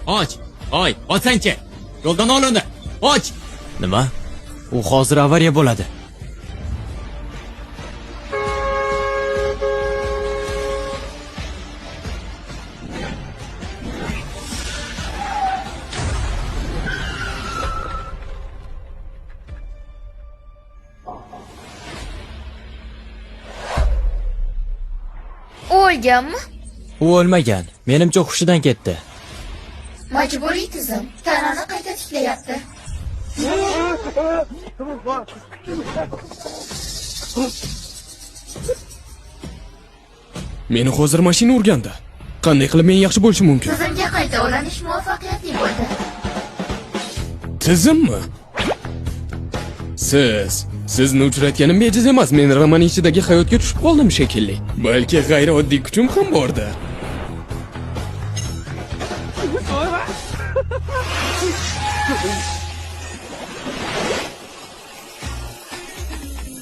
Och! Oy, ochsangchi! Yo'ldan ol uni! Och! Nima? U hozir avariya bo'ladi. O'lganmi? U o'lmagan. Menimcha hushidan ketdi. Majburiy tizim tanani qayta tiklayapti. Meni hozir mashina urgandi. Qanday qilib men yaxshi bo'lishim mumkin? Tizimga qayta ulanish muvaffaqiyatli bo'ldi. Tizimmi? Siz, sizni uchratganim bejiz emas. Men roman ichidagi hayotga tushib qoldim shekilli. Balki g'ayrioddiy kuchim ham bordir.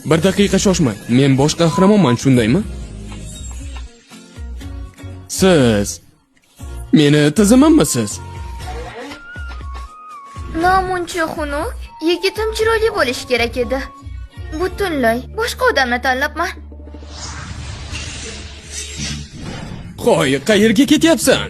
Bir daqiqa shoshmang. Men bosh qahramonman, shundaymi? Siz meni tizimimmi siz? Namuncha xunuk, yigitim chiroyli bo'lishi kerak edi. Butunlay boshqa odamni tanlabman. Qo'y, qayerga ketyapsan?